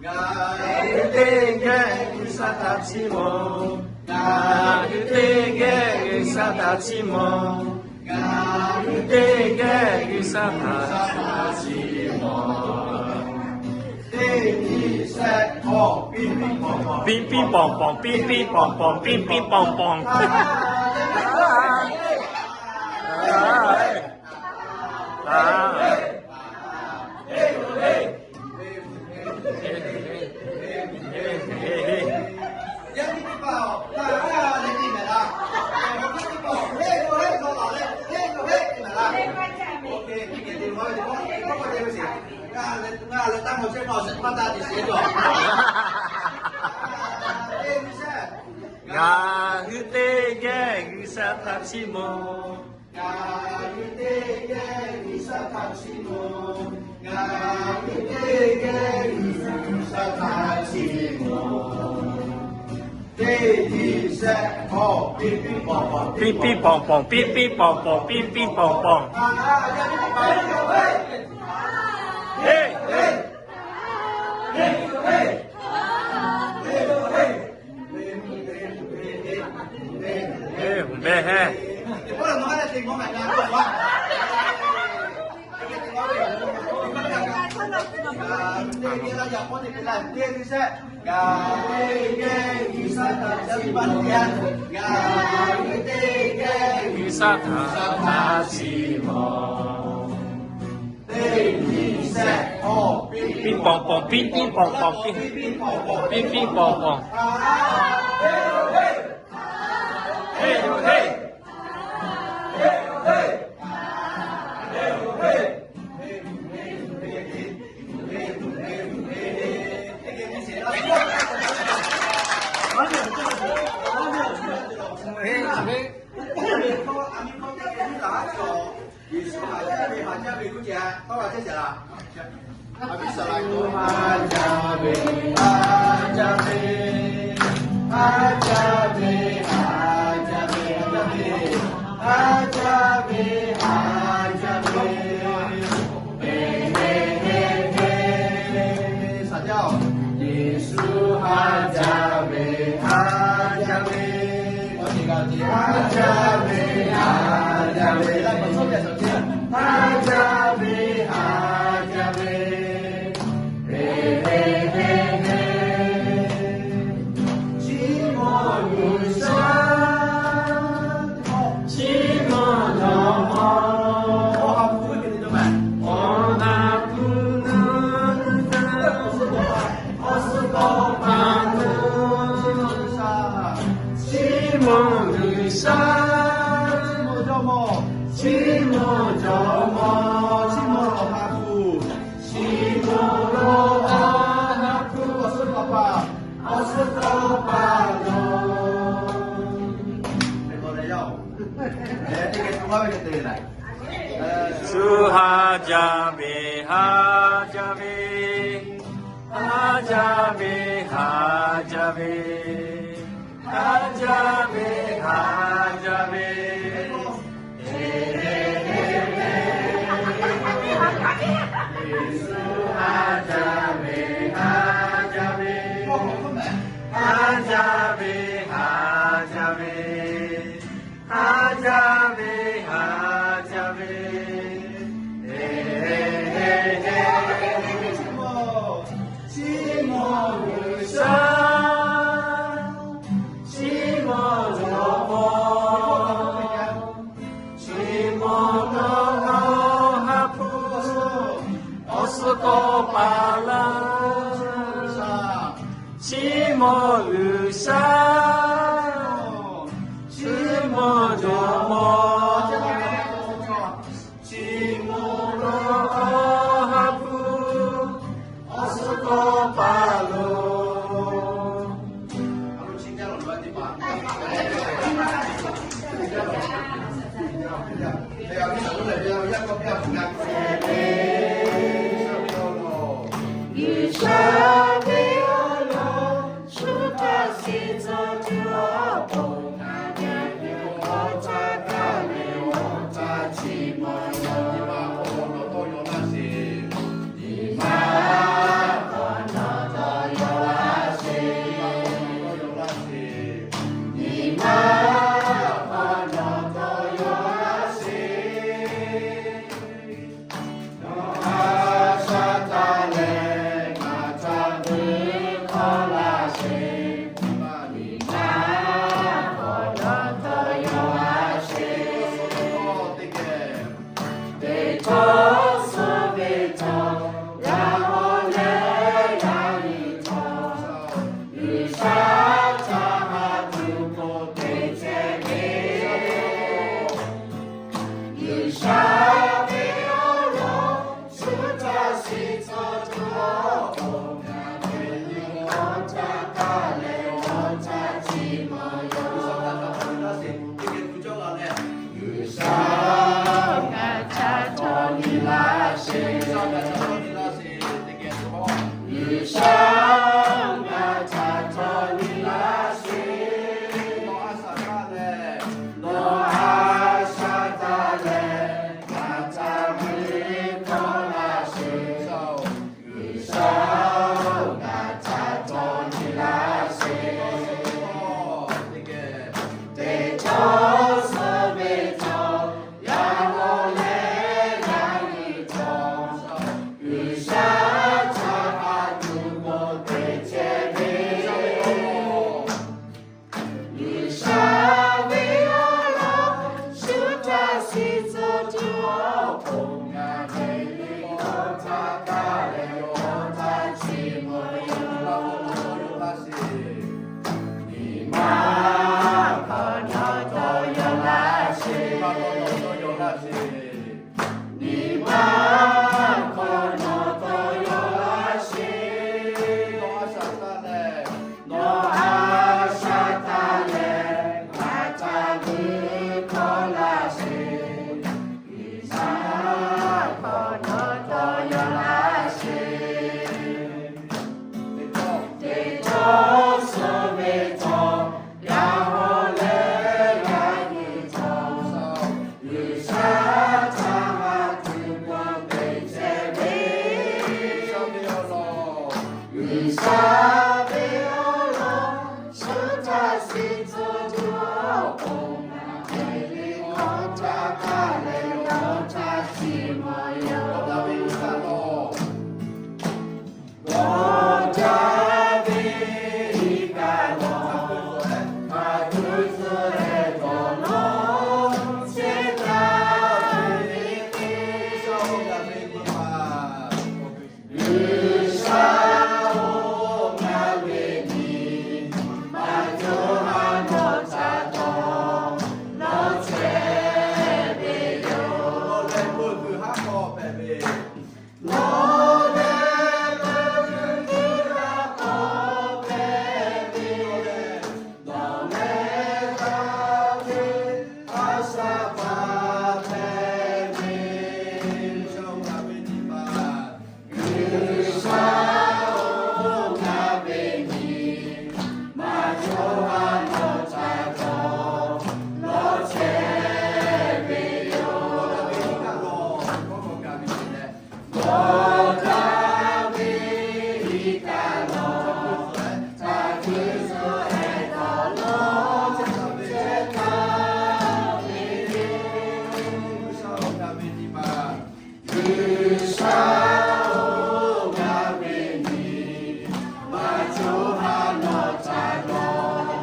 Ngaˬ hui teˇ geh G'uiˬsha htaꞈ chiˇ mawˬ. Ngaˬ hui teˇ geh G'uiˬsha htaꞈ chiˇ mawˬ. Ngaˬ hui teˇ geh G'uiˬsha htaꞈ chiˇ mawˬ. Piˇ piˇ pawˬ pawˬ, piˇ piˇ pawˬ pawˬ, piˇ piˇ pawˬ pawˬ. Ngaˬ hui teˇ geh G'uiˬsha htaꞈ chiˇ mawˬ. Ngaˬ hui teˇ geh G'uiˬsha htaꞈ chiˇ mawˬ. Ngaˬ hui teˇ geh G'uiˬsha htaꞈ chiˇ mawˬ. Teˇ nyi shehˆ hkawˇ, piˇ piˇ pawˬ pawˬ, piˇ piˇ pawˬ pawˬ, piˇ piˇ pawˬ pawˬ. G'uiˬsha htaꞈ chiˇ mawˬ. Piˇ pawˬ pawˬ, piˇ piˇ pawˬ pawˬ, piˇ piˇ pawˬ pawˬ. Yeˍsuˆ haꞈ jaˇ ve, haꞈ jaˇ ve k'oˆ ce, tawˇ la teˇ caꞈ la. Haꞈ jaˇ ve, haꞈ jaˇ ve, haꞈ jaˇ ve, haꞈ jaˇ ve, haꞈ jaˇ ve, haꞈ jaˇ ve, haꞈ jaˇ ve. Yeˍsuˆ haꞈ jaˇ ve, haꞈ jaˇ ve. Haꞈ jaˇ ve, haꞈ jaˇ ve, haꞈ jaˇ ve, haꞈ jaˇ ve. Chiˇ mawˬ G'uiˬsha, chiˇ mawˬ Jawˇmawˇ. Awˬ ha hpu naˉ, awˬ suhˉ tawˇ pa naˉ, chiˇ mawˬ G'uiˬsha, chiˇ mawˬ Jawˇmawˇ, chiˇ mawˬ Jawˇmawˇ, chiˇ mawˬ Awˬ ha hpu, chiˇ mawˬ Awˬ ha hpu, awˬ suhˉ tawˇ pa, awˬ suhˉ tawˇ pa nawˬ. Yeˍsuˆ haꞈ jaˇ ve, haꞈ jaˇ ve, haꞈ jaˇ ve, haꞈ jaˇ ve, haꞈ jaˇ ve, haꞈ jaˇ ve. Yeˍsuˆ haꞈ jaˇ ve, haꞈ jaˇ ve, haꞈ jaˇ ve, haꞈ jaˇ ve. Haꞈ jaˇ ve, haꞈ jaˇ ve. Chiˇ mawˬ, chiˇ mawˬ G'uiˬsha, chiˇ mawˬ Jawˇmawˇ, chiˇ mawˬ nawˬ Awˬ ha hpu, awˬ suhˉ tawˇ pa laˇ. Chiˇ mawˬ G'uiˬsha, chiˇ mawˬ Jawˇmawˇ, chiˇ mawˬ nawˬ Awˬ ha hpu, awˬ suhˉ tawˇ pa laˇ. G'uiˬsha G'uiˬ sha ngaˬ htaꞈ tawˇ nyi laˇ sheˍ. G'uiˬ sha ngaˬ htaꞈ tawˇ nyi laˇ sheˍ. Nawˬ a shaꞈ taˇ leh, nawˬ a shaꞈ taˇ leh, ngaˬ htaꞈ g'uiˇ hkawˇ laˇ sheˍ. G'uiˬ sha ngaˬ htaꞈ tawˇ nyi laˇ sheˍ. Teˇ cawˇ suh ve cawˬ, yaꞈ k'aw leh yaꞈ nyi cawˬ, G'uiˬ sha htaꞈ a tuˬ k'awꞈ teꞈ chehˇ ve. G'uiˬ sha ve awˬ lawn shu htaꞈ shiˍ tcuh tuˬ awˬ pon, ngaˬ ve awˬ htaˇ kaˇ leh awˬ htaˇ chi mawˬ ve yoˬ. Nyi ma hk'awꞈ nawˬ tawˇ yaw laˇ sheˍ. Nyi ma hk'awꞈ nawˬ tawˇ yaw laˇ sheˍ. Nawˬ a shaꞈ taˇ leh, nawˬ a shaꞈ taˇ leh, ngaˬ htaꞈ g'uiˇ hkawˇ laˇ sheˍ. Nyi ma hk'awꞈ nawˬ tawˇ yaw laˇ sheˍ. Teˇ cawˇ suh ve cawˬ, yaꞈ k'aw leh yaꞈ nyi cawˬ, G'uiˬ sha htaꞈ a tuˬ k'awꞈ teꞈ chehˇ ve. G'uiˬ sha ve awˬ lawn shu htaꞈ shiˍ tcuh tuˬ awˬ pon, ngaˬ ve awˬ htaˇ kaˇ leh awˬ htaˇ chi mawˬ ve yoˬ. G'awˬ jaˇ ve iˉ kaˆ lawˬ, a tuˬ tcuh leh dawˬ lawˬ chehˇ taˍ ve teˇ G'uiˬ sha-oˬ, ngaˬ ve nyi ma cawˬ ha nawˬ htaꞈ dawˬ lawˬ chehˇ ve yoˬ. Nawˬ leh meuˇ g'uiˬ haˉ k'awꞈ hpehꞈ ve. Nawˬ leh meuˇ g'uiˬ haˉ k'awꞈ hpehꞈ ve. Nawˬ leh daꞈ ve a shaꞈ pa hpehꞈ ve. G'uiˬ sha-oˬ, ngaˬ ve nyi ma, G'uiˬ sha-oˬ, ngaˬ ve nyi ma cawˬ ha nawˬ htaꞈ dawˬ lawˬ chehˇ ve yoˬ. G'awˬ jaˇ ve iˉ kaˆ lawˬ, a tuˬ tcuh leh dawˬ lawˬ chehˇ taˍ ve teˇ G'uiˬ sha-oˬ, ngaˬ ve nyi ma, G'uiˬ sha-oˬ, ngaˬ ve nyi ma cawˬ ha nawˬ htaꞈ dawˬ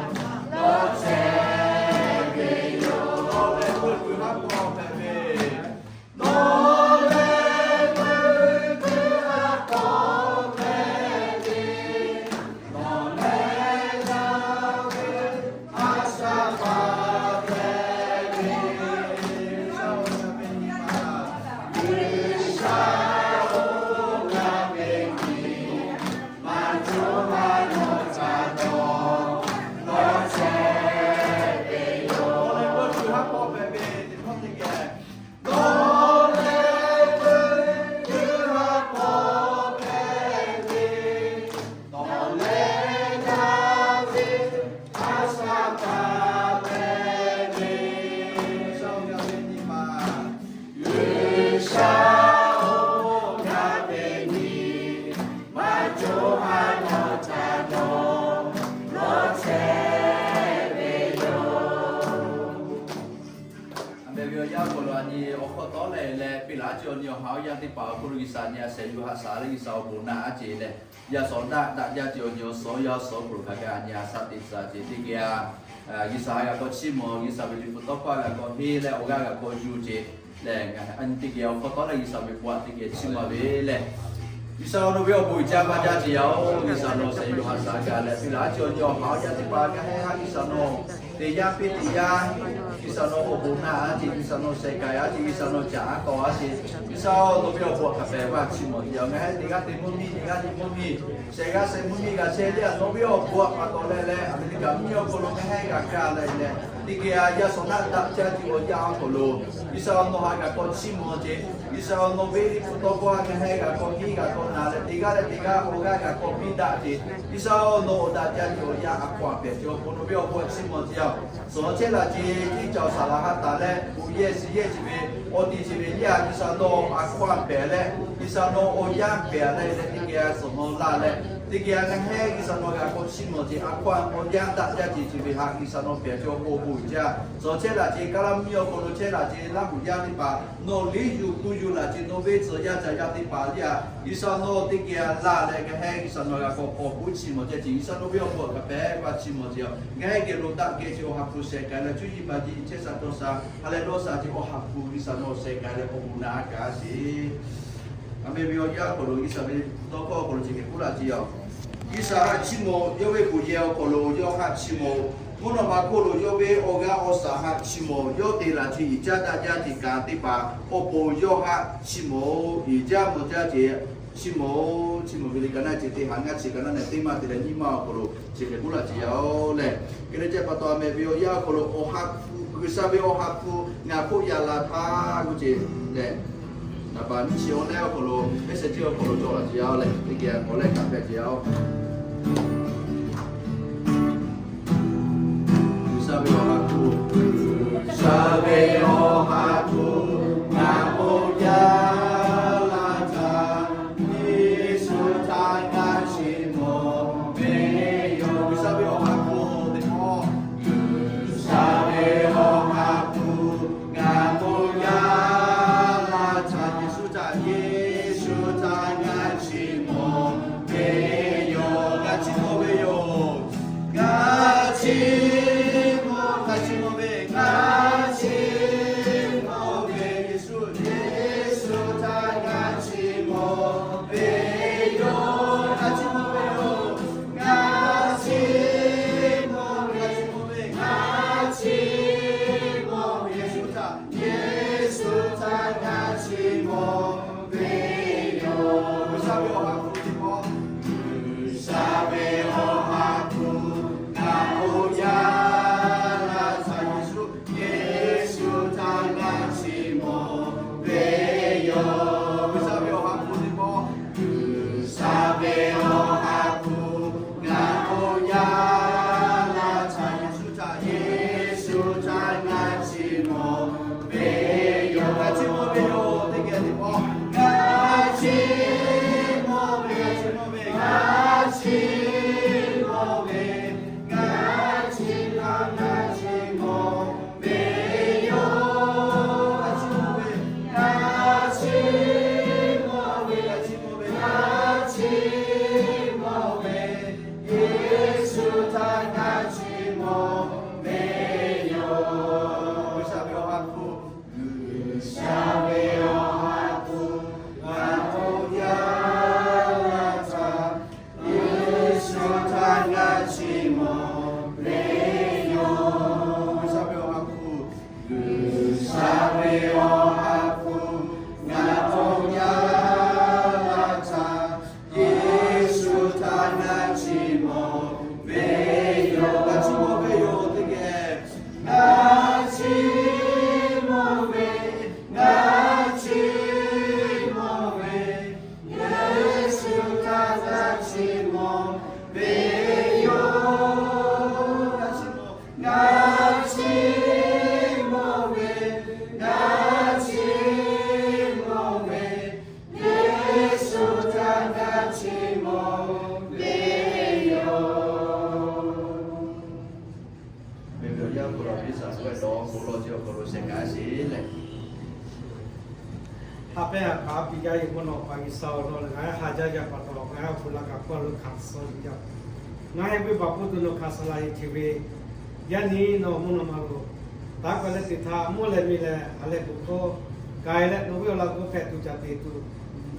lawˬ chehˇ ve yoˬ. Nawˬ leh meuˇ g'uiˬ haˉ k'awꞈ hpehꞈ ve. Nawˬ leh meuˇ g'uiˬ haˉ k'awꞈ hpehꞈ ve. Nawˬ leh daꞈ ve a shaꞈ pa hpehꞈ ve. G'uiˬ sha-oˬ, ngaˬ ve nyi ma cawˬ ha nawˬ htaꞈ dawˬ lawˬ chehˇ ve yoˬ. Nawˬ leh meuˇ g'uiˬ haˉ k'awꞈ hpehꞈ ve. Nawˬ leh meuˇ g'uiˬ haˉ k'awꞈ hpehꞈ ve. Nawˬ leh daꞈ ve a shaꞈ pa hpehꞈ ve. G'uiˬ sha-oˬ, ngaˬ ve nyi ma, G'uiˬ sha-oˬ, ngaˬ ve nyi ma cawˬ ha nawˬ htaꞈ dawˬ lawˬ chehˇ ve yoˬ. A meh ve awˬ yanˇ k'o lo a nyi awˬ hk'aw tawˉ leh leh piˇ laˇ ce awˬ nyi awˬ ha awˬ yanˇ teˇ hpaˍ awˬ hk'aw lo G'uiˬ sha nyi a shehˍ yuˬ haꞈ shaˍ leh G'uiˬ sha awˬ bon naˆ a ce leh, yaꞈ shawˍ daꞈ daꞈ jaˇ ce awˬ nyi awˬ suhˍ awˬ yanˇ suhˍ awˬ hk'aw lo hk'a gaˬ a nyi a shaꞈ teꞈ shaˍ ce teˇ geh a G'uiˬ sha g'a k'awꞈ chiˇ mvuh, G'uiˬ sha ve liꞈ hpu tawˇ hkawˇ g'a k'awꞈ henˇ leh awˬ g'aˇ g'a k'awꞈ yuˬ ce leh, a nyi teˇ geh awˬ hk'aw tawˉ leh G'uiˬ sha ve bon aꞈ teˇ geh chiˇ mvuh ve leh, G'uiˬ sha nawˬ ve awˬ bon uiˍ jaˇ maˇ jaˇ ce yaˇ-oˬ, G'uiˬ sha nawˬ shehˍ yuˬ haꞈ shaˍ gaˬ leh piˇ laˇ ce awˬ nyi awˬ ha awˬ yanˇ teˇ hpaˍ g'a heh haˉ G'uiˬ sha nawˬ te yaˇ piˇ te yaˇ G'uiˬsha nawˬ awˬ bon naˇ a ce, G'uiˬsha nawˬ shehˍ k'ai a ce, G'uiˬsha nawˬ caˍ a tawˍ a ce, G'uiˬsha nawˬ ve awˬ bon hk'a pehꞈ g'a chiˇ mawˬ ce. Ngaˬ hui teˇ g'aˇ te mvuhˇ miˬ, teˇ g'aˇ te mvuhˇ miˬ, shehˍ g'aˇ shehˍ mvuhˇ miˬ g'a chehˇ le a, nawˬ ve awˬ bon pa taw leh leh, America mvuhˇ miˬ awˬ hk'aw lo ngaˬ hui g'a kaˇ leh leh, teˇ geh a yaˇ shawˍ naˆ daꞈ jaˇ ce awˬ yanˇ awˬ hk'aw lo, G'uiˬsha nawˬ ha g'a k'awꞈ chiˇ mawˬ ce. G'uiˬsha nawˬ ve liꞈ hpu tawˇ hkawˇ a ngaˬ hui g'a k'awꞈ nyi g'a k'awꞈ naˬ leh, teˇ g'aˇ leh teˇ g'aˇ awˬ g'aˇ g'a k'awꞈ piˇ daꞈ ce. G'uiˬsha nawˬ awˬ daꞈ jaˇ ce awˬ yanˇ a hkawˇ a pehꞈ ce awˬ hk'aw lo ve awˬ bon chiˇ mawˬ ce a. Suhˍ chehˇ laˬ ce, tiˇ caoˬ saˍ laˍ ha taˍ leh, bon yehˇ shiˍ yehˇ ce ve, awˬ tiꞈ ce ve yaˇ G'uiˬsha nawˬ a hkawˇ a pehꞈ leh, G'uiˬsha nawˬ awˬ yanˇ pehꞈ leh leh, teˇ geh a suhˍ nawˬ laˇ leh, teˇ geh a ngaˬ hui G'uiˬsha nawˬ g'a k'awꞈ chiˇ mawˬ ce, a hkawˇ a awˬ yanˇ daꞈ jaˇ ce ce ve ha G'uiˬsha nawˬ pehꞈ ce awˬ hk'aw bon jaˇ. Suhˍ chehˇ laˬ ce, Kaˇlaˇ mvuhˇ miˬ awˬ hk'aw lo chehˇ laˬ ce, Laˇ huˍ yaˇ teˇ hpaˍ nawˬ liˇ yuˬ kuˇ yuˬ laˬ ce, nawˬ ve tcuhˍ yaˇ caꞈ yaˇ teˇ hpaˍ liˇ a, G'uiˬsha nawˬ teˇ geh a laˇ leh ngaˬ hui G'uiˬsha nawˬ g'a k'awꞈ k'awꞈ bon chiˇ mawˬ ce. G'uiˬsha nawˬ ve awˬ bon hk'a pehꞈ g'a chiˇ mawˬ ce a. Ngaˬ hui geh lo daꞈ geh ce awˬ ha hpu shehˍ k'ai leh, cuˇ yiˍ baˬ yiˍ chehˇ sha cawˬ sha, ha leh lawˇ sha ce awˬ ha hpu G'uiˬsha nawˬ shehˍ k'ai leh awˬ bon naˇ a kaꞈ a sheˍ. A meh ve awˬ yanˇ awˬ hk'aw lo G'uiˬsha ve tawˇ hkawˇ awˬ hk'aw lo chi hk'e k'oˆ laˇ ce a. G'uiˬsha haˆ chiˇ mawˬ, yawˇ ve bon yehˬ awˬ hk'aw lo yawˇ haˆ chiˇ mawˬ, mvuhˇ naw ma hk'oˆ lo yawˇ ve awˬ g'aˇ awˬ shaˍ haˆ chiˇ mawˬ, yawˇ te laˬ ce iˉ caˇ daꞈ jaˇ teˇ kaꞈ teˇ hpaˍ awˬ pon yawˇ haˆ chiˇ mawˬ, iˉ caˇ mawˬ jaˇ ce chiˇ mawˬ, chiˇ mawˬ ve le ka naˇ ce teˇ ha ngaˇ chi ka naˇ leh teˇ maˇ te leh nyiˇ maˇ awˬ hk'aw lo chi hk'e k'oˆ laˇ ce a oˬ leh, hk'e te ceh pa taw a meh ve awˬ yanˇ awˬ hk'aw lo awˬ ha hpu, G'uiˬsha ve awˬ ha hpu ngaˬ hk'oˆ yaꞈ la htaˇ k'oˆ ce leh, naˍ baˬ nyiˇ chi awˬ leh awˬ hk'aw lo mehˆ shehˍ chi awˬ hk'aw lo cawˬ laˇ ce a oˬ leh, teˇ geh k'awꞈ leh kaꞈ hpehꞈ ce a oˬ. G'uiˬsha ve awˬ ha hpu, G'uiˬsha ve awˬ ha hpu ngaˬ hk'oˆ yaꞈ la htaˇ, Yeˍsuˆ htaꞈ ngaˬ chiˇ mawˬ ve yoˬ. G'uiˬsha ve awˬ ha hpu teˇ hpaˍ, G'uiˬsha ve awˬ ha hpu ngaˬ hk'oˆ yaꞈ la htaˇ, Yeˍsuˆ htaꞈ, Yeˍsuˆ htaꞈ ngaˬ chiˇ mawˬ ve yoˬ. Ngaˬ chiˇ mawˬ ve yoˬ. Ngaˬ chiˇ mawˬ, ngaˬ chiˇ mawˬ ve, ngaˬ chiˇ mawˬ ve, Yeˍsuˆ, Yeˍsuˆ htaꞈ ngaˬ chiˇ mawˬ ve yoˬ. Ngaˬ chiˇ mawˬ ve yoˬ. Ngaˬ chiˇ mawˬ ve, ngaˬ chiˇ mawˬ ve, ngaˬ chiˇ mawˬ ve, Yeˍsuˆ htaꞈ, Yeˍsuˆ htaꞈ ngaˬ chiˇ mawˬ ve yoˬ. G'uiˬsha ve awˬ ha hpu teˇ hpaˍ, G'uiˬsha ve awˬ ha hpu ngaˬ hk'oˆ yaꞈ la htaˇ, Yeˍsuˆ, Yeˍsuˆ htaꞈ ngaˬ chiˇ mawˬ ve yoˬ. G'uiˬsha ve awˬ ha hpu teˇ hpaˍ, G'uiˬsha ve awˬ ha hpu ngaˬ hk'oˆ yaꞈ la htaˇ, Yeˍsuˆ htaꞈ, Yeˍsuˆ htaꞈ ngaˬ chiˇ mawˬ ve yoˬ. Ngaˬ chiˇ mawˬ ve yoˬ. Teˇ geh teˇ hpaˍ, ngaˬ chiˇ mawˬ ve, ngaˬ chiˇ mawˬ ve, ngaˬ chiˇ mawˬ ve, ngaˬ chiˇ mawˬ, ngaˬ chiˇ mawˬ ve yoˬ. Ngaˬ chiˇ mawˬ ve, ngaˬ chiˇ mawˬ ve, ngaˬ chiˇ mawˬ ve, ngaˬ chiˇ mawˬ ve, Yeˍsuˆ htaꞈ ngaˬ chiˇ mawˬ ve yoˬ. G'uiˬsha ve awˬ ha hpu, G'uiˬsha ve awˬ ha hpu ngaˬ hk'oˆ yaꞈ la htaˇ, Yeˍsuˆ htaꞈ ngaˬ chiˇ mawˬ ve yoˬ. G'uiˬsha ve awˬ ha hpu, G'uiˬsha ve awˬ ha hpu ngaˬ hk'oˆ yaꞈ la htaˇ, Yeˍsuˆ htaꞈ ngaˬ chiˇ mawˬ ve yoˬ. Ngaˬ chiˇ mawˬ ve yoˬ. Teˇ geh, ngaˬ chiˇ mawˬ ve, ngaˬ chiˇ mawˬ ve, Yeˍsuˆ htaꞈ ngaˬ chiˇ mawˬ ve yoˬ. Ngaˬ chiˇ mawˬ, ngaˬ chiˇ mawˬ ve, ngaˬ chiˇ mawˬ ve, Yeˍsuˆ htaꞈ ngaˬ chiˇ mawˬ ve yoˬ. Meh ve awˬ yanˇ hk'aw lo G'uiˬsha ve tawˇ hkawˇ lo chi awˬ hk'aw lo shehˍ k'ai sheˍ leh, ha pehˇ ha k'a piˇ gaˇ ve mvuhˇ naw ma G'uiˬsha awˬ lawn leh ngaˬ hui ha jaˇ yaˇ pa taw, ngaˬ hui awˬ hpu la kaꞈ hkawˇ lo hkanˍ suh ve yoˬ. Ngaˬ hui ve baˬ hpfuhˇ tuˬ nawˬ hkanˍ suh la ve chi ve, yaˇ nyi nawˬ mvuhˇ naw ma lo taˍ k'ai leh teꞈ htaˇ mvuhˇ leh miˬ leh ha leh bon hkawˇ k'ai leh, nawˬ ve awˬ laꞈ g'awˇ hpehꞈ tuˬ caꞈ te tuˬ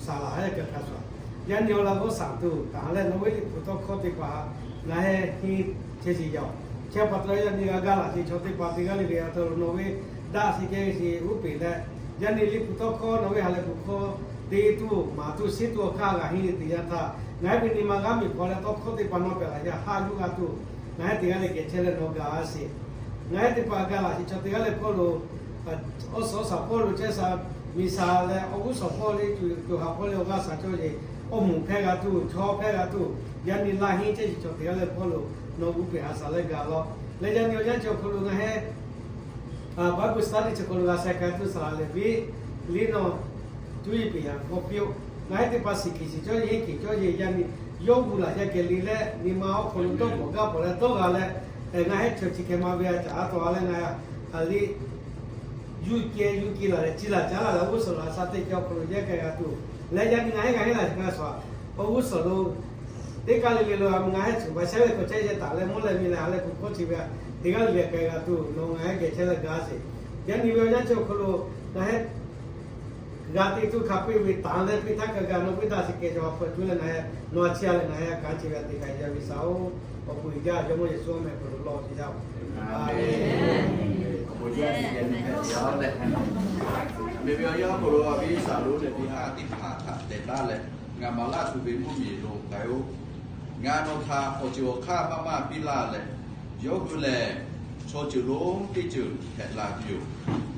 saˍ laˍ ha yaˇ kaꞈ hkanˍ suh. Yaˇ nyi awˬ laꞈ g'awˇ shaˍ tuˬ taˍ leh, nawˬ ve liꞈ hpu tawˇ hkawˇ teˇ hpaˍ ngaˬ hui henˇ chehˇ sheˍ yaˇ oˬ. Chi pa taw yaˇ nyi g'a gaˇ laꞈ sheˍ chaw teˇ hpaˍ teˇ g'aˇ le ve a htoꞈ ma nawˬ ve daꞈ sheˍ kehˬ ve sheˍ uˉ peˬ leh, yaˇ nyi liꞈ hpu tawˇ hkawˇ nawˬ ve ha lehˬ kuˬ hkawˇ te tuˬ maˍ tuˬ shiˉ tuˬ awˬ hk'aˇ g'a henˇ ve teˇ yanˇ htaˇ, ngaˬ hui ve nyi ma g'aˇ miˬ hk'aw leh tawˇ hkawˇ teˇ hpaˍ nawˬ pehꞈ laꞈ yaˇ haˆ yuˬ g'a tuˬ, ngaˬ hui teˇ g'aˇ le kehˬ chehˇ leh nawˬ gaˬ a sheˍ. Ngaˬ hui teˇ hpaˍ gaˬ laꞈ sheˍ chaw teˇ g'aˇ le Pawˇluꞈ, awˬ suhˍ awˬ suhˍ Pawˇluꞈ chehˇ sha miˬ shaˍ leh awˬ g'uˇ suhˍ hpawˇ le, co co ha hpawˇ le awˬ g'aˇ shaˍ cawˇ yeˬ, awˬ moˍ hpehˇ g'a tuˬ, chaw hpehˇ g'a tuˬ, yaˇ nyi laˇ henˇ chehˇ sheˍ chaw teˇ g'aˇ le Pawˇluꞈ nawˬ uˉ peˬ ha shaˍ leh gaˬ law. Leh yaˇ nyi awˬ yanˇ chi awˬ hk'aw lo ngaˬ hui Bible study chi hk'aw lo g'a sheh k'ai tuˬ saˍ laꞈ leh viˉ liꞈ nawˬ cuˇ yiˍ peˬ yaꞈ k'aw piˇ-oˆ. Ngaˬ hui teˇ hpaˍ shiˍ keˍ shiˍ cawˇ yeˬ, henˇ keˍ cawˇ yeˬ, yaˇ nyi yawˇ hui laꞈ yaˇ kehˬ le leh nyi ma awˬ hk'aw lo dawˇ k'awꞈ gaˇ pawˍ leh dawˇ g'a leh, ngaˬ hui chaw chi hk'e ma ve a caꞈ a taw a leh ngaˬ hui a liꞈ yuˇ kehˬ yuˇ kehˬ laˬ leh chi laˬ caˉ laˬ leh awˬ g'uˇ suhˍ laꞈ sha teˇ kehˬ awˬ hk'aw lo yehˇ k'ai g'a tuˬ, leh yaˇ nyi ngaˬ hui ngaˬ hui laˬ k'a shuˍ awˬ g'uˇ suhˍ lo teˇ kaˇ le le lo ngaˬ hui tsuhꞈ ba shehˉ ve k'awꞈ chehˇ yehˇ taˍ leh mawˇ leh mi leh ha lehˬ kuˬ hkawˇ chi ve a teˇ g'aˇ le le k'ai g'a tuˬ nawˬ ngaˬ hui geh chehˇ leh gaˇ sheˍ. Yaˇ nyi ve awˬ yanˇ chi awˬ hk'aw lo ngaˬ hui g'a te tuˬ hk'a peu-eˬ ve taˍ leh piˇ htaˇ kaꞈ g'a nawˬ ve daꞈ sheˍ kehˬ chaw a hpfuhˇ cuˇ leh ngaˬ hui nawˬ a chi a leh ngaˬ hui a kaꞈ chi ve a teꞈ kaꞈ yaˇ ve shaˍ-oˬ. Awˬ bon uiˍ jaˇ Jawˇmawˇ Yeˍsuˆ meh hk'aw lo lawˬ te yaˇ-oˬ. Aˍmenˍ. Miˬ ve awˬ yanˇ hk'aw lo a viˉ shaˍ lonˉ leh viˉ ha teˇ hpaˍ htaꞈ tehꞈ laˇ leh, ngaˬ maˍ laˇ tuˬ ve mvuhˇmiˬ lo k'ai-oˆ. Ngaˬ nawˬ htaꞈ awˬ ceuˬ awˬ hk'aˇ maˇ maˇ piˇ laˇ leh, yawˇ hui lehˬ chaw ceuˬ lonˉ teˇ ceuˬ hpehꞈ la tuˬ yoˬ.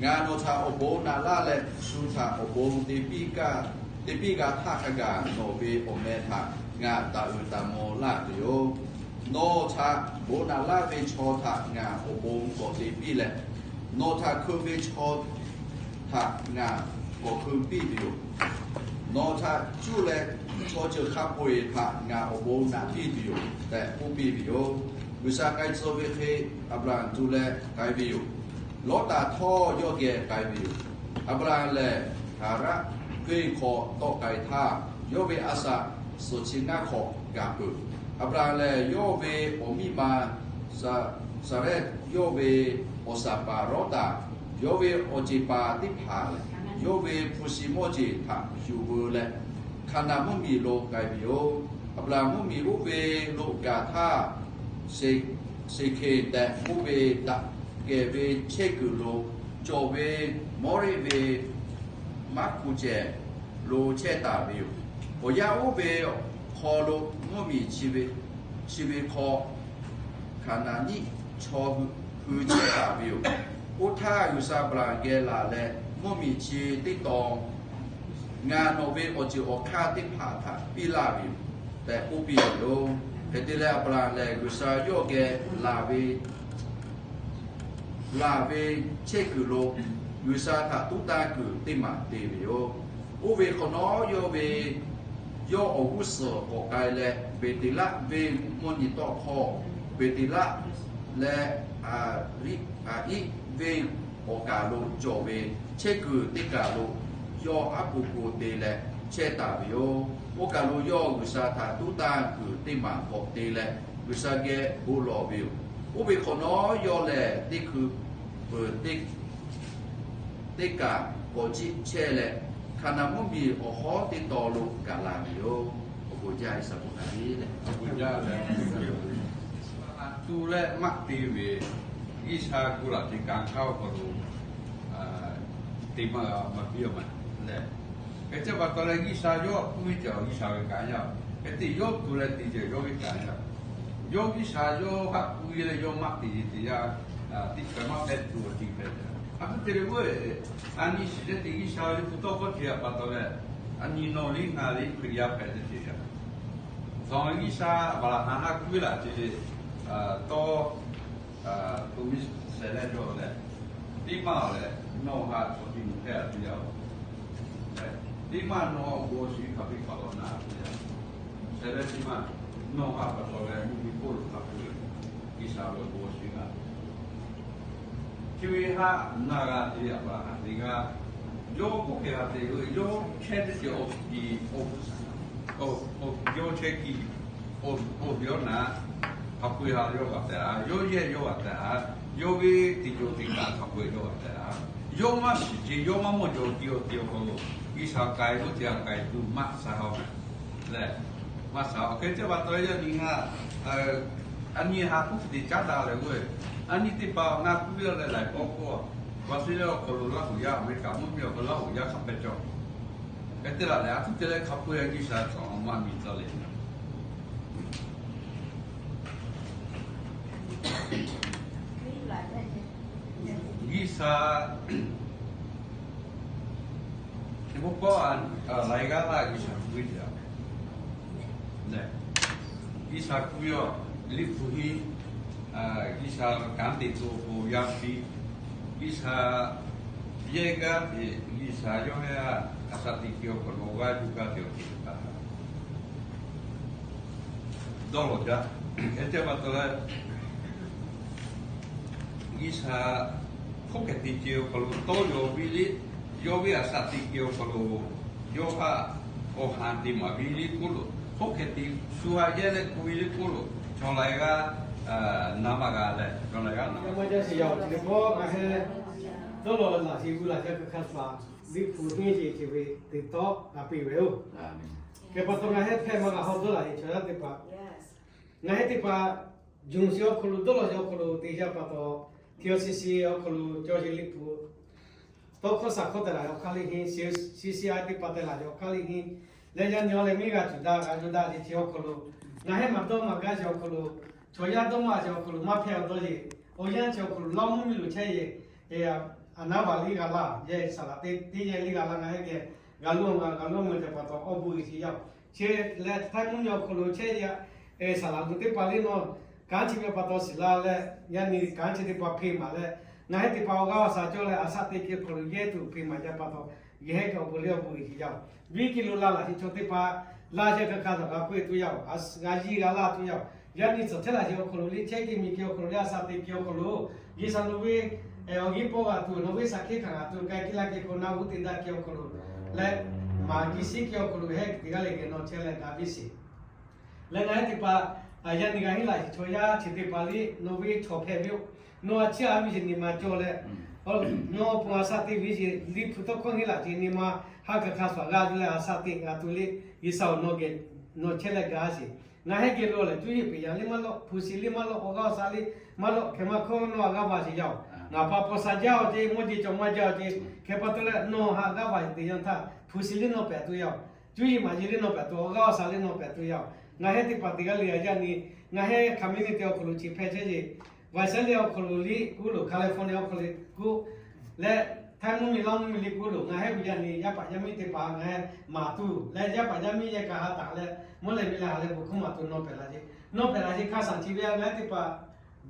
Ngaˬ nawˬ htaꞈ awˬ bon naꞈ laˇ leh, shu htaꞈ awˬ bon te piˇ g'a htaˇ hk'a gaˬ nawˬ ve awˬ meh htaꞈ ngaˬ taˍ uiˍ taˍ maw laˇ tuˬ yoˬ. Nawˬ htaꞈ bon naꞈ laˇ ve chaw htaꞈ ngaˬ awˬ bon k'awꞈ te piˇ leh, nawˬ htaꞈ hkeu ve chaw htaꞈ ngaˬ k'awꞈ hkeu piˇ tuˬ yoˬ. Nawˬ htaꞈ cuˇ leh chaw ceuˬ hk'a peu-eˬ htaꞈ ngaˬ awˬ bon naꞈ piˇ tuˬ yoˬ tehꞈ k'oˆ piˇ ve yoˬ. G'uiˬsha k'ai tcuh ve hk'e Aˍbraˍhanˍ tu leh k'ai ve yoˬ. Lawˇtaˍ htawˇ yawˇ geh k'ai ve yoˬ. Aˍbraˍhanˍ lehˬ, Haˍraˆ venˇ hk'aw tawˆ k'ai htaˇ, yawˇ ve a shaꞈ suhˍ chi ngaˇ hk'awꞈ gaˬ peuˬ. Aˍbraˍhanˍ lehˬ, yawˇ ve awˬ miˇ ma Saˍrehˇ, yawˇ ve awˬ shaˍ paˍ Lawˇtaˍ, yawˇ ve awˬ ceˬ paˍ teˇ hpaˍ lehˬ, yawˇ ve hpu shi mawˇ jeˬ htaꞈ yuˬ veu leh, Hkaˍnanˍ mvuhˇmiˬ lo k'ai ve yoˬ. Aˍbraˍhanˍ mvuhˇmiˬ oˇ ve lo gaˬ htaˇ, Seˍhkenˍ tehꞈ k'oˆ ve daꞈ kehˬ ve chehˇ kuiˬ lo cawˬ ve Mawˇriˆ ve maˉ hpu cehˬ lo chehˇ taˍ ve yoˬ. Awˬ yanˇ oˇ ve hk'aw lo mvuhˇmiˬ chi ve hk'aw Hkaˍnanˍ nyiˇ chaw hui chehˇ taˍ ve yoˬ. Oˇ htaˇ G'uiˬsha Aˍbraˍhanˍ geh laˬ leh, mvuhˇmiˬ chi teˇ tawn ngaˬ nawˬ ve awˬ ceuˬ awˬ hk'aˇ teˇ hpaˍ htaꞈ piˇ laˇ ve yoˬ tehꞈ k'oˆ piˇ ve yoˬ. Hk'e te leh Aˍbraˍhanˍ lehˬ, G'uiˬsha yawˇ geh laˬ ve laˬ ve chehˇ kuiˬ lo G'uiˬsha htaꞈ tuˉ tanˇ kuiˬ teˇ maˬ te ve yoˬ. Oˇ ve hk'awꞈ nawˉ yawˇ ve, yawˇ awˬ g'uˇ suhˍ k'awꞈ k'ai leh, Beˍteˍlaˆ venˇ mvuhˇ nyi tawˆ hkawˇ, Beˍteˍlaˆ leh Aˍriˆ, Aˍriˆ venˇ awˬ kaˬ lo cawˬ ve chehˇ kuiˬ teˇ kaˬ lo yawˇ aˉ po po te leh chehˇ taˍ ve yoˬ. Oˇ kaˬ lo yawˇ G'uiˬsha htaꞈ tuˉ tanˇ kuiˬ teˇ maˬ k'awꞈ te leh, G'uiˬsha geh bon lawˬ ve yoˬ. Oˇ ve hk'awꞈ nawˉ yawˇ lehˬ, teˇ hkui peuˬ teˇ kaˬ k'awꞈ jiˆ chehˇ leh, Hkaˍnanˍ mvuhˇmiˬ awˬ hawˉ teˇ tawn lo gaˬ la ve yoˬ. Awˬ bon jaˇ ve shaˍ bon taˍ ve leh, awˬ bon jaˇ ve tu leh maˆ te ve G'uiˬsha gu laˬ te kanˉ hk'aˇ awˬ hk'aw lo te maˇ maˇ piˇ a maˇ leh, hk'e te pa taw leh G'uiˬsha yawˇ k'oˆ ve ceh G'uiˬsha ve kanˉ yaˇ, hk'e te yawˇ tu leh te ceh yawˇ ve kanˉ yaˇ, yawˇ G'uiˬsha yawˇ haꞈ k'oˆ ve leh yawˇ maˆ te ve teˇ yanˇ, teˇ hkui maˇ hpehꞈ tuˬ awˬ ceuˬ hpehꞈ ve. A htoꞈ te ve k'o, a nyi shiˍ leh te G'uiˬsha ve hpu tawˇ hkawˇ te a pa taw leh, a nyi nawˬ liˇ ngaˬ liˇ Hkriꞈ yaˇ hpehꞈ ve teˇ yanˇ, awˬ hk'aw G'uiˬsha Aˍbraˍhanˍ haꞈ k'oˆ ve laˬ ce le, tawˇ to miˇ shehˍ leh cawˬ leh, teˇ maˇ lehˬ nawˬ haꞈ chaw tiꞈ mawˬ hpehˇ a teˇ yanˇ, teˇ maˇ nawˬ awˬ bon awˬ shinˉ hk'a piˇ hk'awꞈ law na a teˇ yanˇ, shehˍ leh teˇ maˇ nawˬ haꞈ pa taw leh mvuhˇ miˬ hk'oˆ lo hk'a peu-eˬ G'uiˬsha ve awˬ bon awˬ shinˉ g'a Chi ve haꞈ na g'a te ve Aˍbraˍhanˍ teˇ g'aˇ, yawˇ k'oˆ hk'e g'a te ve, yawˇ chehˇ teˇ ceuˬ awˬ tiˍ, yawˇ chehˇ kiˇ, awˬ tiˍ awˬ na, hk'a peu-eˬ haꞈ yawˇ g'a tehꞈ a, yawˇ yehˇ yawˇ g'a tehꞈ a, yawˇ ve teˇ cawˬ teˇ kaꞈ hk'a peu-eˬ yawˇ g'a tehꞈ a, yawˇ maˇ shiˍ ce, yawˇ maˇ mawˇ jawˬ tiˇ awˬ tiˍ awˬ hk'aw lo, G'uiˬsha k'ai lo te a k'ai tuˬ maˇ sha haw lehˬ, maˇ sha haw hk'e te pa taw yaˇ nyi ngaˬ A nyi ha hkuˇ hk'e te caˉ daꞈ leh g'oˇ-e, a nyi teˇ hpaˍ ngaˬ hkuˇ ve leh laiˬ k'awꞈ k'oˆ, Australia awˬ hk'aw lo Laˇ huˍ yaˇ, America mvuhˇ miˬ awˬ hk'aw lo Laˇ huˍ yaˇ hk'a pehꞈ cawˬ. Hk'e te laˬ lehˬ, a htuˇ te leh hk'a peu-eˬ G'uiˬsha tcuh awˬ maˇ miˬ tcuh leh, G'uiˬsha k'oˆ k'o, laiˬ g'aˇ laˇ G'uiˬsha hpu ve jaˇ. Lehˬ, G'uiˬsha hpu ve yoˬ, liꞈ hpu hiˉ, G'uiˬsha kanˉ te tuˬ awˬ pon yaˇ piˇ, G'uiˬsha yehˇ gaˇ te, G'uiˬsha yawˇ ve a shaꞈ teꞈ ke awˬ hk'aw lo g'aˇ yuˬ gaˇ te awˬ hk'e te taˍ dawˇ lawˬ jaˇ. Hk'e te pa taw leh, G'uiˬsha hk'oˆ hk'e te ce awˬ hk'aw lo tawˇ yaw ve liˇ, yawˇ ve a shaꞈ teꞈ ke awˬ hk'aw lo, yawˇ htaꞈ awˬ ha te maˍ ve liˇ k'oˆ lo, hk'oˆ hk'e te shu ha yehˇ leh k'oˆ ve liˇ k'oˆ lo, chaw laiˬ g'aˇ na maˇ g'a leh, chaw laiˬ g'aˇ na maˇ g'a. Ngaˬ hui dawˇ law laˬ sheˍ g'uˇ laˬ jaˇ hk'aˇ hk'aˇ suh, liꞈ hpu hiˉ ce ce ve teˇ tawˆ g'a piˇ ve yoˬ. Hk'e pa taw ngaˬ hui hpehꞈ maˇ g'a haw dawˇ laˬ sheˍ chaw yaˇ teˇ hpaˍ, ngaˬ hui teˇ hpaˍ June chi awˬ hk'aw lo dawˇ law sheˍ awˬ hk'aw lo te yaˇ pa taw, T O C C awˬ hk'aw lo cawˬ sheˍ liꞈ hpu tawˇ hkawˇ shaˍ hkawˇ tehꞈ laˬ ve awˬ hk'aˇ liˇ henˇ, C C I teˇ hpaˍ tehꞈ laˬ ve awˬ hk'aˇ liˇ henˇ, leh yaˇ nyi awˬ leh miˇ g'a tuˬ daꞈ g'a yuˬ daꞈ ve chi awˬ hk'aw lo, ngaˬ hui maˇ dawˇ maˇ gaˇ sheˍ awˬ hk'aw lo, chaw yaˇ dawˇ maˇ sheˍ awˬ hk'aw lo maˇ hpehꞈ awˬ dawˇ yeˬ, awˬ yanˇ chi awˬ hk'aw lo Laˇ huˍ mvuhˇ miˬ lo chehˇ yeˬ, a naˉ baˬ liˇ g'a laˇ, yehˇ saˍ laꞈ teˇ yehˇ liˇ g'a laˇ, ngaˬ hui geh g'a loˇ g'a loˇ meuˇ tehꞈ pa taw awˬ bon uiˍ chi yaˇ-oˬ. Chi leh Htaiˇ mvuhˇ miˬ awˬ hk'aw lo chehˇ yaˇ, saˍ laꞈ gu teˇ hpaˍ liˇ nawˬ kanˉ chi ve pa taw shiˍ la leh, yaˇ nyi kanˉ chi teˇ hpaˍ hpeꞈ maˍ leh, ngaˬ hui teˇ hpaˍ awˬ g'aˇ awˬ shaˍ cawˇ leh a shaꞈ teꞈ ke awˬ hk'aw lo yehˇ tuˬ hpeꞈ maˍ yaˇ pa taw, yehˇ kaꞈ awˬ bon liˇ awˬ bon uiˍ chi yaˇ-oˬ. Viˉ kiˇ lo la laꞈ sheˍ chaw teˇ hpaˍ, la sheˍ hk'aˇ hk'aˇ suh g'a k'oˆ e tuˬ yaˇ-oˬ, g'a yiˇ g'a laˇ tuˬ yaˇ-oˬ. Yaˇ nyi tcuhˬ chehˇ laꞈ sheˍ awˬ hk'aw lo liˇ, chehˇ kiˇ miˬ kiˇ awˬ hk'aw lo liˇ, a shaꞈ teꞈ kiˇ awˬ hk'aw lo, G'uiˬsha lo ve awˬ g'aˇ pawˆ g'a tuˬ, nawˬ ve shaˍ hkiˆ hkanˍ g'a tuˬ, k'ai kiˇ laˇ kiˇ hk'aw na g'uˇ te daꞈ kiˇ awˬ hk'aw lo leh, maˍ kiˇ shiˉ kiˇ awˬ hk'aw lo hehˉ te g'aˇ leh geh nawˬ chehˇ leh ga viˇ sheˍ. Leh ngaˬ hui teˇ hpaˍ, yaˇ nyi g'a henˇ laꞈ sheˍ chaw yaˇ chi teˇ hpaˍ liˇ nawˬ ve chaw hpehꞈ ve-oˬ. Nawˬ a ciˉ a viˇ sheˍ nyi ma cawˬ leh, nawˬ awˬ pon a shaꞈ teꞈ viˇ sheˍ, liꞈ hpu tawˇ hkawˇ henˇ laꞈ sheˍ nyi ma ha hk'aˇ hk'aˇ suh g'a tuˬ leh a shaꞈ teꞈ g'a tuˬ liˇ, G'uiˬsha-oˬ, nawˬ geh nawˬ chehˇ leh ga sheˍ. Ngaˬ hui geh lo lehˬ, cuˇ yiˍ peꞈ yaˇ liˇ maˇ lawˆ, hpu shi liˇ maˇ lawˆ, awˬ g'aˇ awˬ shaˍ liˇ maˇ lawˆ, hk'e maˇ hkawˇ nawˬ a g'aˇ va sheˍ yaˇ-oˬ. Ngaˬ pa paw sha jaˇ-oˬ ce, mawˇ jeˬ cawˬ maˇ jaˇ-oˬ ce, hk'e pa taw leh nawˬ haꞈ g'aˇ va sheˍ teꞈ yanˇ htaˇ hpu shi liˇ nawˬ pehꞈ tuˬ yaˇ-oˬ. Cuˇ yiˍ maꞈ jeˬ liˇ nawˬ pehꞈ tuˬ, awˬ g'aˇ awˬ shaˍ liˇ nawˬ pehꞈ tuˬ yaˇ-oˬ. Ngaˬ hui teˇ hpaˍ teˇ g'aˇ le yaˇ nyi, ngaˬ hui community awˬ hk'aw lo chi hpehꞈ chehˇ ce, Visalia awˬ hk'aw lo liˇ k'oˆ lo, California awˬ hk'aw lo k'oˆ leh, Htaiˇ mvuhˇ miˬ Laˇ huˍ mvuhˇ miˬ liˇ k'oˆ lo, ngaˬ hui ve yaˇ nyi yaˇ paˍ yaˇ miˇ teˇ hpaˍ ngaˬ hui maˍ tuˬ leh, yaˇ paˍ yaˇ miˇ yehˬ kaꞈ ha taˍ leh, mawˇ leh miˬ leh ha leh bon hkawˇ maˍ tuˬ nawˬ pehꞈ la ce. Nawˬ pehꞈ la ce hk'aˇ suh chi ve a ngaˬ hui teˇ hpaˍ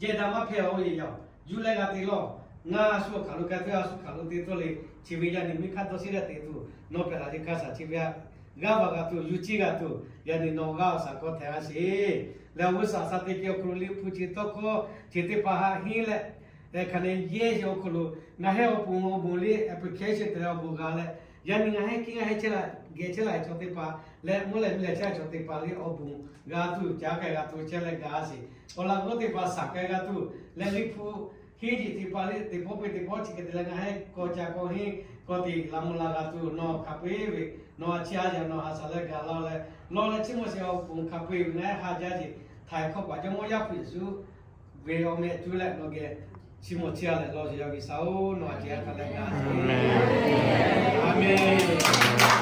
jehˇ daꞈ maˇ hpehꞈ-oˬ ve yaˇ-oˬ, yuˬ leh g'a te lawˬ. Ngaˬ a shu awˬ hk'aˬ lo ka te, a shu hk'aˬ lo te tawˆ le, chi ve yaˇ nyi miˇ hk'aˇ dawˇ shiˉ leh te tuˬ nawˬ pehꞈ la ce hk'aˇ suh chi ve a g'aˇ va g'a tuˬ, yuˬ ciˇ g'a tuˬ, yaˇ nyi nawˬ g'aˇ awˬ shaˍ hk'aw htehꞈ a sheˍ. Leh awˬ g'uˇ suhˍ a shaꞈ teꞈ kiˇ awˬ hk'aw lo liˇ hpu chi tawˇ hkawˇ chi teˇ hpaˍ haꞈ henˇ leh, hk'aˬ ne yehˇ sheˍ awˬ hk'aw lo, ngaˬ hui awˬ pon awˬ bon liˇ application te leh awˬ bon g'a leh, yaˇ nyi ngaˬ hui kiˇ ngaˬ hui chehˇ la, geh chehˇ la chaw teˇ hpaˍ leh mawˇ leh miˬ leh chehˇ la chaw teˇ hpaˍ liˇ awˬ bon g'a tuˬ, caˉ k'ai g'a tuˬ chehˇ leh ga sheˍ. Awˬ laꞈ g'awˇ teˇ hpaˍ shaˍ k'ai g'a tuˬ leh, liˇ hpu henˇ jeˬ teˇ hpaˍ liˇ teˇ pawˆ peuˬ teˇ pawˆ chi hk'e te leh ngaˬ hui k'awꞈ ca k'awꞈ henˇ k'awꞈ te laꞈ mvuh la g'a tuˬ nawˬ hk'a peu-eˬ ve, nawˬ a ciˉ a yaˇ nawˬ ha shaˍ leh ga laˇ leh, lawˬ leh chiˇ mvuh sheˍ awˬ pon hk'a peu-eˬ ve ngaˬ hui ha jaˇ ce. Htaiˍ hkawˇ paˍ Jawˇmawˇ Yaˇ hpu Yeˍsuˆ ve awˬ meh cuˇ leh nawˬ geh chiˇ mvuh ciˇ a leh lawˬ sheˍ yaˇ G'uiˬsha-oˬ, nawˬ a ciˉ a hk'a leh ga. Aˍmenˍ.